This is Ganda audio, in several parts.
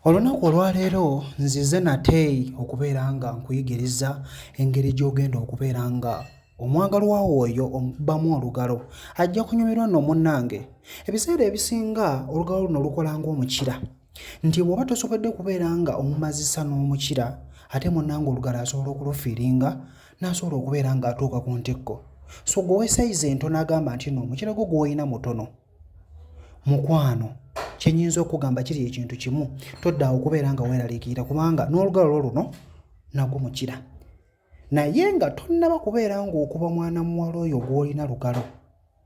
Olunaku olwaleero nzize nate okubeera nga nkuyigiriza engeri gy'ogenda okubeera nga omwagalwa wo oyo omukubamu olugalo ajja kunyumirwa nno munnange. Ebiseera ebisinga olugalo luno lukola ng'omukira nti bw'oba tosobodde kubeera nga omumazisa n'omukira ate munnange olugalo asobola okulufiiringa n'asobola okubeera ng'atuuka ku ntikko. So gwe owesayizi entono agamba nti no omukira gwo gw'olina mutono Mukwano, kye nnyinza okukugamba kiri ekintu kimu, todda awo kubeera nga weeraliikirira kubanga n'olugalo lwo luno nagwo mukira. Naye nga tonnaba kubeera ng'okuba mwana muwala oyo gw'olina lugalo,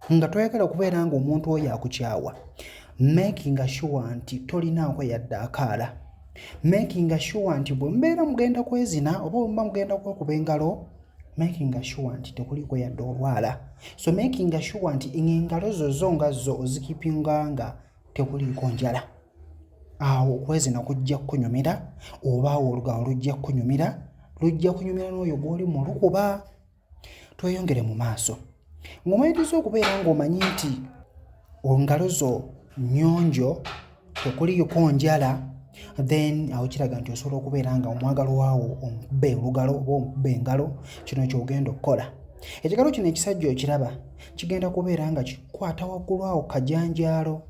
nga toyagala kubeera ng'omuntu oyo akukyawa, makinga sure nti tolinaako yadde akaala. Makinga sure nti bwe mubeera mugenda kwezina oba bwe muba mugenda kwekuba engalo, making sure nti tekuliiko yadde olwala. So making sure nti engalo zo zo nga zo ozikipinga nga tekuliiko njala. Awo okwezina kujja kukunyumira oba awo olugalo lujja kukunyumira, lujja kunyumira n'oyo gw'oli mu lukuba. Tweyongere mu maaso. Ng'omaliriza okubeera ng'omanyi nti engalo zo nnyonjo, tekuliiko njala, then awo kiraga nti osobola okubeera nga omwagalwa wo omukuba olugalo oba omukuba engalo. Kino ky'ogenda okukola. Ekigalo kino ekisajja okiraba kigenda kubeera nga kikwata waggulu awo kajanjaalo,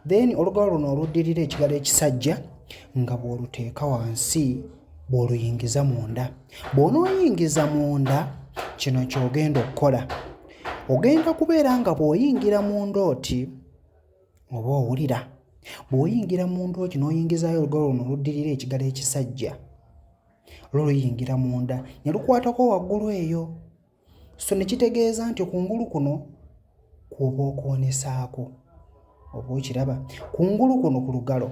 then olugalo luno oluddirira ekigalo ekisajja nga bw'oluteeka wansi bw'oluyingiza munda. Bw'onooyingiza munda kino ky'ogenda okukola, ogenda kubeera nga bw'oyingira munda oti oba owulira, bw'oyingira munda oti n'oyingizaayo olugalo luno oluddirira ekigalo ekisajja, lwo luyingira munda ne lukwatako waggulu eyo. So ne kitegeeza nti kungulu kuno kw'oba okoonesaako, oba okiraba, kungulu kuno ku lugalo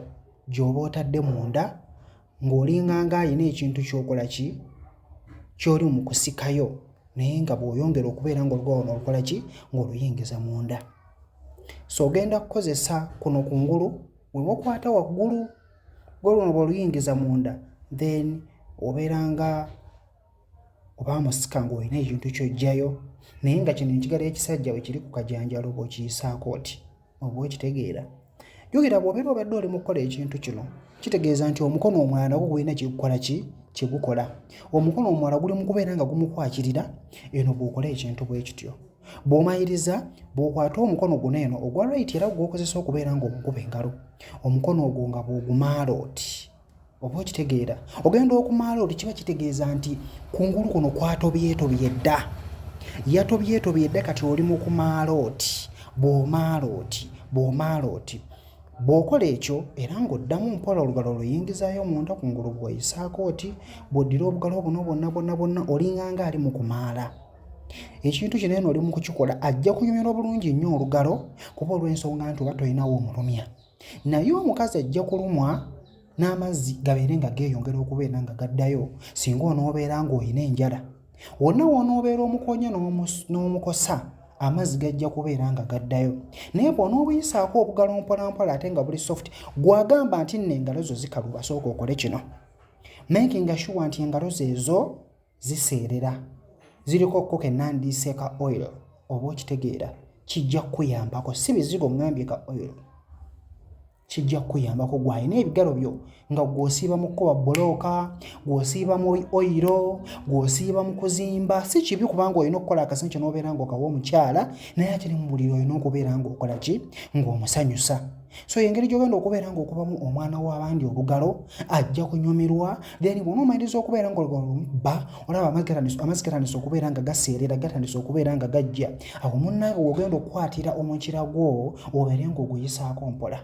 gy'oba otadde munda ng'olinganga alina ekintu ky'okola ki ky'oli mu kusikayo naye nga bw'oyongera okubeera ng'olugalo luno olukola ki ng'oluyingiza munda. So ogenda kukozesa kuno kungulu we wakwata waggulu, gwe luno bw'oluyingiza munda then obeera nga oba amusika ng'olina ekintu ky'oggyayo naye nga kino ekigalo ekisajja we kiri ku kajanjaalo bw'okiyisaako oti oba okitegeera. Jjukira bw'obeera obadde oli mu kukola ekintu kino kitegeeza nti omukono omulala nagwo gulina kye gukola ki kye gukola. Omukono omulala guli mu kubeera nga gumukwakirira eno bw'okola ekintu bwe kityo. Bw'omaliriza bw'okwata omukono guno eno ogwa right era gw'okozesa okubeera ng'omukuba engalo, omukono ogwo nga bw'ogumaala oti. Oba okitegeera, ogenda okumaala oti kiba kitegeeza nti kungulu kuno kwatobyetobye dda, yatobyetobye dda kati oli mu kumaala oti, bw'omaala oti, bw'omaala oti. Bw'okola ekyo era ng'oddamu mpola olugalo oluyingizaayo munda kungulu bw'oyisaako oti, bw'oddira obugalo buno bwonna bwonna bwonna olinganga ali mu kumaala. Ekintu kino eno oli mu kukikola ajja kunyumirwa bulungi nnyo olugalo kuba olw'ensonga nti oba tolinawo omulumya. Naye omukazi ajja kulumwa n'amazzi gabeere nga geeyongera okubeera nga gaddayo singa onoobeera ng'olina enjala. Wonna w'onoobeera omukoonye n'omukosa amazzi gajja kubeera nga gaddayo. Naye bw'onoobuyisaako obugalo mpolampola ate nga buli soft, gw'agamba nti nno engalo zo zikaluba sooka okole kino. Making sure nti engalo zo ezo ziseerera ziriko ko ke nandiise ka oil oba okitegeera kijja kukuyambako si bizigo ngambye ka oil kijja kukuyambako gwalina ebigalo byo nga gwosiiba mu kukuba bbulooka gwosiiba mu oyiro gwosiiba mu kuzimba si kibi kubanga olina okukola akasente n'obeera ng'okawa omukyala naye ate ne mu buliri olina okubeera ng'okola ki ng'omusanyusa. So engeri gy'ogenda okubeera ng'okubamu omwana w'abandi olugalo ajja kunyumirwa then bw'onoomaliriza okubeera ng'olugalo lumubba olaba amazzi gatandise okubeera nga gaseerera gatandise okubeera nga gajja awo munnange w'ogenda okukwatira omukira gwo obeere ng'oguyisaako mpola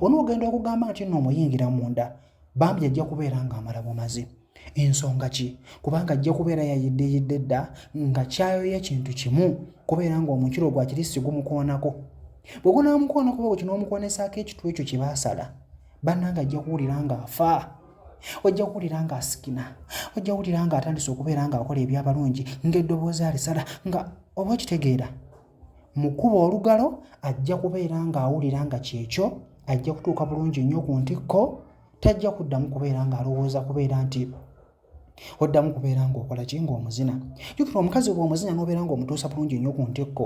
onoogenda okugamba nti nno omuyingira munda bambi ajja kubeera ng'amala bumazi. Ensonga ki? Kubanga ajja kubeera yayiddeyidde dda nga kyayoya kintu kimu kubeera ng'omukira ogwo akirisi gumukoonako. Bwe gunaamukoonako oba bwe kinoomukonesaako ekitwe ekyo kye baasala, bannange ajja kuwulira ng'afa. Ojja kuwulira ng'asikina, ojja kuwulira ng'atandise okubeera ng'akola eby'abalungi, ng'eddoboozi alisala nga oba okitegeera. Mukuba olugalo ajja kubeera ng'awulira nga kyekyo, ajja kutuuka bulungi nnyo ku ntikko. Tajja kuddamu kubeera ng'alowooza kubeera nti oddamu kubeera ng'okola ki ng'omuzina. Jjukira omukazi bw'omuzina n'obeera ng'omutuusa bulungi nnyo ku ntikko,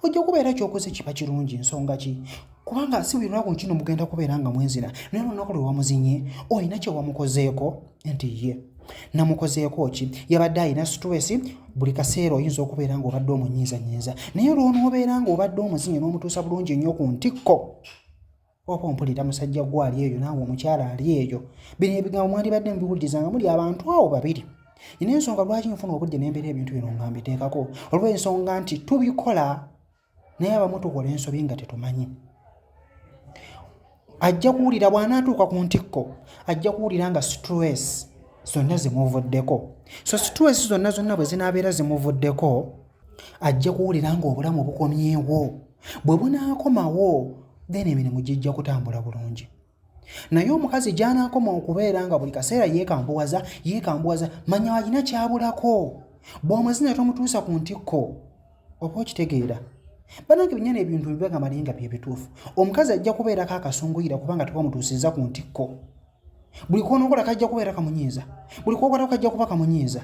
ojja kubeera ky'okoze kiba kirungi. Nsonga ki? Kubanga si buli lunaku nkino mugenda kubeera nga mwezina, naye olunaku lwe wamuzinye olina kye wamukozeeko nti ye namukozeeko ki? Yabadde alina stress buli kaseera, oyinza okubeera ng'obadde omunyiizanyiiza, naye lw'onoobeera ng'obadde omuzinye n'omutuusa bulungi nnyo ku ntikko. Oba ompulira, musajja gwe ali eyo, naawe omukyala ali eyo, bino ebigambo mwandibadde mubiwuliriza nga muli abantu awo babiri. Nina ensonga lwaki nfuna obudde nembeera ebintu bino nga mbiteekako, olw'ensonga nti tubikola, naye abamu tukola ensobi nga tetumanyi. Ajja kuwulira bw'anaatuuka ku ntikko, ajja kuwulira nga stress zonna zimuvuddeko. So stress zonna zonna bwe zinaabeera zimuvuddeko, ajja kuwulira ng'obulamu bukomyewo. Bwe bunaakomawo, then emirimu gijja kutambula bulungi. Naye omukazi gy'anaakoma okubeera nga buli kaseera yeekambuwaza yeekambuwaza, manya alina kyabulako. Bw'omuzina tomutuusa ku ntikko. Oba okitegeera, banange, binyana ebintu bibagamba, naye nga byebituufu. Omukazi ajja kubeerako akasunguyira kubanga tewamutuusiza ku ntikko. Buli kwonokola kajja kubeera kamunyiiza, buli kwokolako kajja kuba kamunyiiza.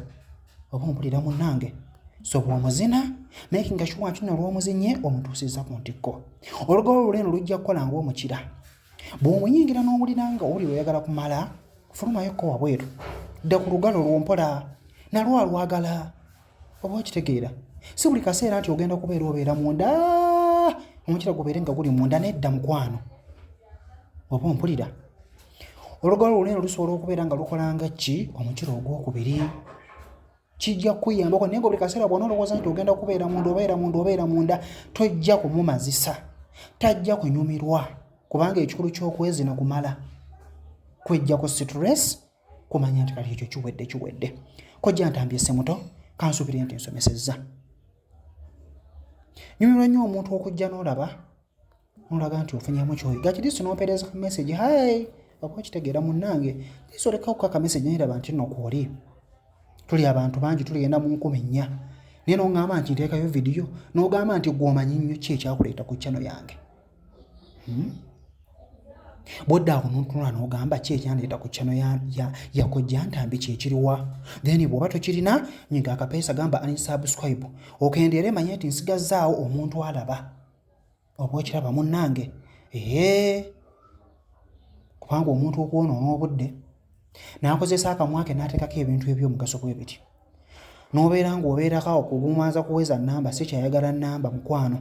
Oba ompulira, munnange? So bw'omuzina, making sure nti nno lw'omuzinye omutuusiza ku ntikko. Olugalo luleno lujja kukola ng'omukira. Bw'omuyingira n'owulira nga owulira oyagala kumala, fulumayokko wabweru, dda ku lugalo lwompola, nalwo alwagala. Oba okitegeera, si buli kaseera nti ogenda kubeera obeera munda, omukira gubeere nga guli munda. Nedda, mukwano. Oba ompulira, olugalo luleno lusobola okubeera nga lukolanga ki? Omukira ogwokubiri. Kijja kukuyambako. Naye nga buli kaseera bwona olowooza nti ogenda kubeera munda, obeera munda, obeera munda, tojja kumumazisa, tajja kunyumirwa, kubanga ekikulu ky'okwezina kumala kwejjako stress, kumanya nti kati ekyo kiwedde, kiwedde. Kojja Ntambye Semuto, kansuubire nti nsomesezza. Nyumirwa nnyo omuntu okujja n'olaba nolaga nti ofunyemu kyoyiga kirisi, n'ompeereza ka message, "Hi." Oba okitegeera, munnange, lisolekako ka message niraba nti nno kwoli tuli abantu bangi, tuligenda mu 4000, naye noŋŋamba nti nteekayo vidiyo, n'ogamba nti gwe omanyi nnyo ki ekyakuleeta ku channel yange, Bwodda awo notunula n'ogamba, ki ekyandeeta ku channel ya Kojja Ntambi kyekiriwa? Then bw'oba tokirina, nyiga akapeesa gamba unsubscribe, okendeere, manye nti nsigazzaawo omuntu alaba. Oba okiraba, munnange? Ee, kubanga omuntu okwonoona obudde n'akozesa akamwa ke n'ateekako ebintu eby'omugaso bwe biti, n'obeera ng'obeerako awo kugumanza kuweza namba. Si kyayagala namba, mukwano.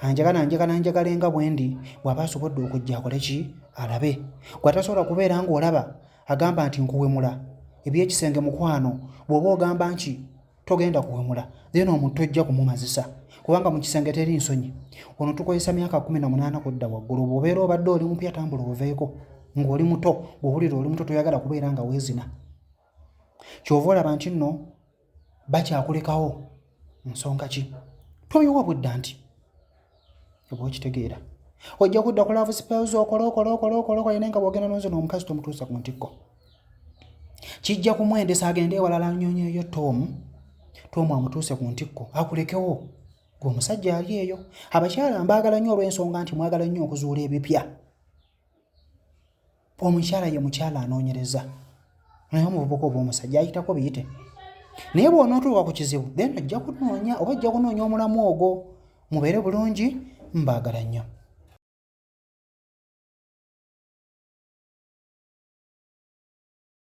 Anjagala, njagala, njagala nga bwe ndi. Bw'aba asobodde okujja akole ki? Alabe. Gwe atasobola kubeera ng'olaba agamba nti nkuwemula ebyekisenge, mukwano, bw'oba ogamba nti togenda kuwemula, then omuntu tojja kumumazisa, kubanga mu kisenge teri nsonyi. Ono tukozesa myaka 18 kudda waggulu. Bw'obeera obadde oli mupya, tambula oveeko ng'oli muto. Bw'owulira oli muto, toyagala kubeera nga weezina, kyova olaba nti nno bakyakulekawo. Nsonga ki? Tobiwa budda nti oba okitegeera, ojja kudda ku love spells, okola, okola, okola, okola, okola, naye nga bwogenda nonze n'omukazi tomutuusa ku ntikko, kijja kumwendesa agende ewalala, anyonyeeyo Tomu, Tomu amutuuse ku ntikko, akulekewo gwe omusajja ali eyo. Abakyala mbaagala nnyo olw'ensonga nti mwagala nnyo okuzuula ebipya. Omukyala ye mukyala anoonyereza, naye omuvubuka oba omusajja ayitako biyite. Naye bw'onootuuka ku kizibu, then ojja kunoonya oba ojja kunoonya omulamu ogwo. Mubeere bulungi, mbaagala nnyo.